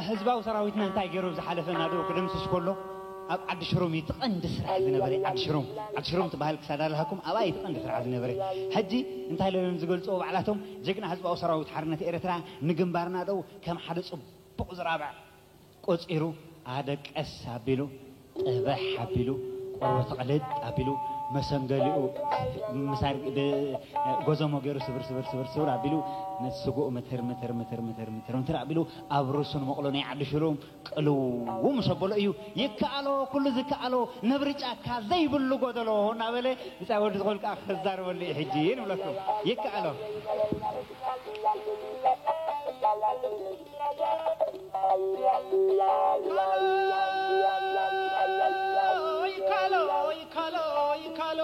ህዝባዊ ሰራዊትና እንታይ ገይሩ ኣብ ዝሓለፈ ናደው ክድምስስ ከሎ ኣብ ዓዲ ሽሮም እዩ እቲ ቀንዲ ስራሕ ዝነበረ። ዓዲ ሽሮም ዓዲ ሽሮም ትበሃል ክሳዳ ኣለሃኩም ኣብኣ እዩ እቲ ቀንዲ ስራሕ ዝነበረ። ሕጂ እንታይ ኢሎም ዝገልፅዎ ባዕላቶም ጀግና ህዝባዊ ሰራዊት ሓርነት ኤርትራ ንግንባር ናደው ከም ሓደ ፅቡቕ ዝራብዕ ቆጺሩ ኣደ ቀስ ኣቢሉ ጠበሕ ኣቢሉ ቆርበቱ ቅልጥ ኣቢሉ መሰንገሊኡ ምሳር ጎዘሞ ገይሩ ስብር ስብር ስብር ስብር ኣቢሉ ነስጉኡ ምትር ምትር ምትር ምትር ምትር ምትር ኣቢሉ ኣብ ርእሱን መቕሎ ናይ ዓዲ ሽሮም ቅልው ምስ ኣበሎ እዩ ይከኣሎ ኩሉ ዝከኣሎ ነብሪ ጫካ ዘይብሉ ጎደሎ እናበለ ብፃይ ወዲ ዝኾን ከዓ ክዛረበሉ እዩ ሕጂ ንብለኩም ይከኣሎ ይከኣሎ ይከኣሎ ይከኣሎ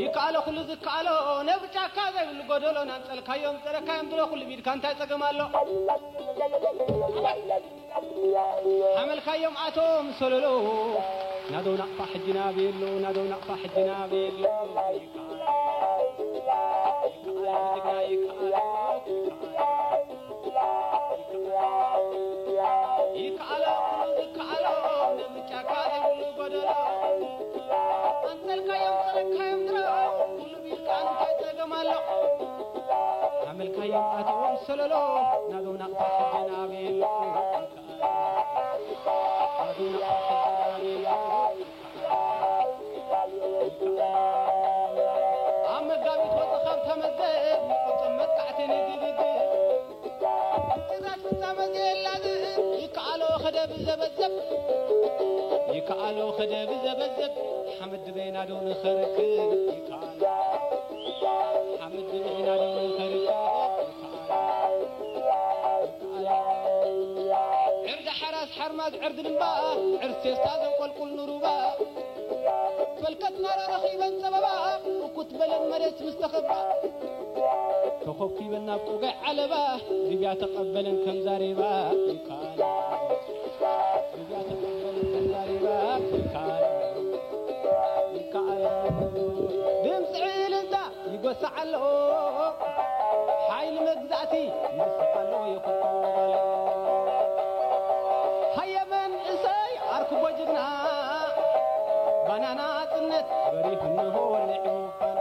ይከኣሎ ኩሉ ዝከኣሎ ነብሪ ጫካ ዘይብሉ ጎደሎ ናንፀልካዮም ፀረካዮም ድሮ ኩሉ ቢድካ እንታይ ፀገም ኣሎ ሓመልካዮም ኣቶም ሰለሎ ናደው ናቕፋ ሕጂ ናበየሎ ናደው ናቕፋ ሕጂ ናበየሎ ይከኣሎ ኩሉ ዝከኣሎ ነብሪ ጫካ ዘይብሉ ጎደሎ ኣንፀልካዮም ፀረካዮም ድሮ ኩሉ ቢልካ እንታይ ፀገም ኣሎ ሓመልካዮም ኣቶም ሰለሎ ናደው ናቕፋ ሕጂ ናበየሎ ኣብ መጋቢት ወፂ ካብ ተመዘብ ይቁፅም መጥቃዕቲ ንግድግድ ጭራሽ ፍፃመ ዘየላ ዝእን ይከኣሎ ከደብ ዘበዘብ ይከኣሎ ከደብ ዘበዘብ ሓመድ ድበይና ዶ ንኸርክብ ይከኣሎ ሓመድ ድበይና ዶ ንኸርክብ ይከኣሎ ዕርዲ ሓራስ ሓርማዝ ዕርዲ ድምባ ዕርዲ ሴስታ ዘንቆልቁል ንሩባ ፈልከት ናረ ረኺበን ጸበባ እኩት በለን መሬት ምስ ተኸባ ተኾብኪበን ናብ ቁጋይ ዓለባ ግብያ ተቐበለን ከም ዛሬባ ይከኣል ግብያ ተቐበለን ከም ዛሬባ ይከኣል ይከኣል ድምፂ ዕልልታ ይጎስዕ ኣሎ ሓይሊ መግዛእቲ ይስቕ ኣሎ ይኹብኩብ ኣሎ ሃየ መንእሰይ ዓርኩቦ ጅግና ባና ናጽነት በሪሁ እንሆ ወሊዑ ፋና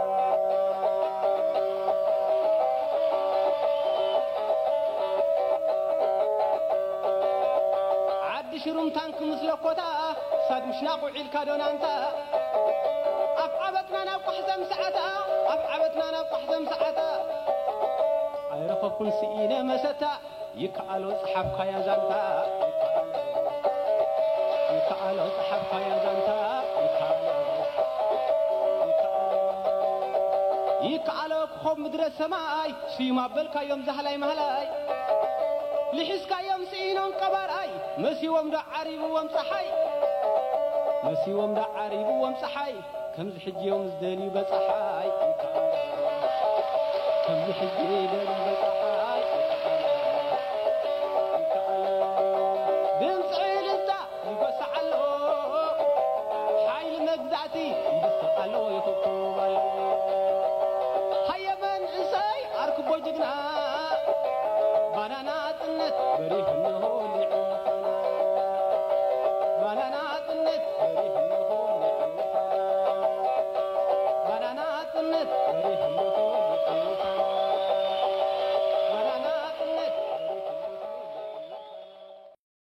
ዓዲ ሽሩም ታንክ ምስ ለኮታ ሳድ ምሽናቕ ውዒልካ ዶናንታ ኣብ ዓበትና ናብ ቋሕዘም ሰዓታ ኣብ ዓበትና ናብ ቋሕዘም ሰዓታ ኣይረኸብኩን ስኢነ መሰታ ይከኣሎ ጸሓፍካያ ዛንታ ይከኣሎ ጸሓፍካያ ዛንታ ይከኣሎ ይከኣሎ ይከኣሎ ክኾብ ምድረ ሰማይ ስዩም ኣበልካዮም ዛህላይ ማህላይ ልሒስካዮም ስኢኖም ቀባርኣይ መሲዎም ዶ ዓሪብዎም ጸሓይ መሲዎም ዶ ዓሪብዎም ጸሓይ ከምዚ ሕጂ እዮም ዝደልዩ በጻሓይ ከምዚ ሕጂ ይደልዩ በጻሓይ ድምፂ ዕልልታ ይጎስዕ ኣሎ ሓይሊ መግዛእቲ ይድስቕ ኣሎ ይኹብኩብ ኣሎ ሃየ መንእሰይ ዓርክቦ ጅግና ባና ናጽነት በሪህና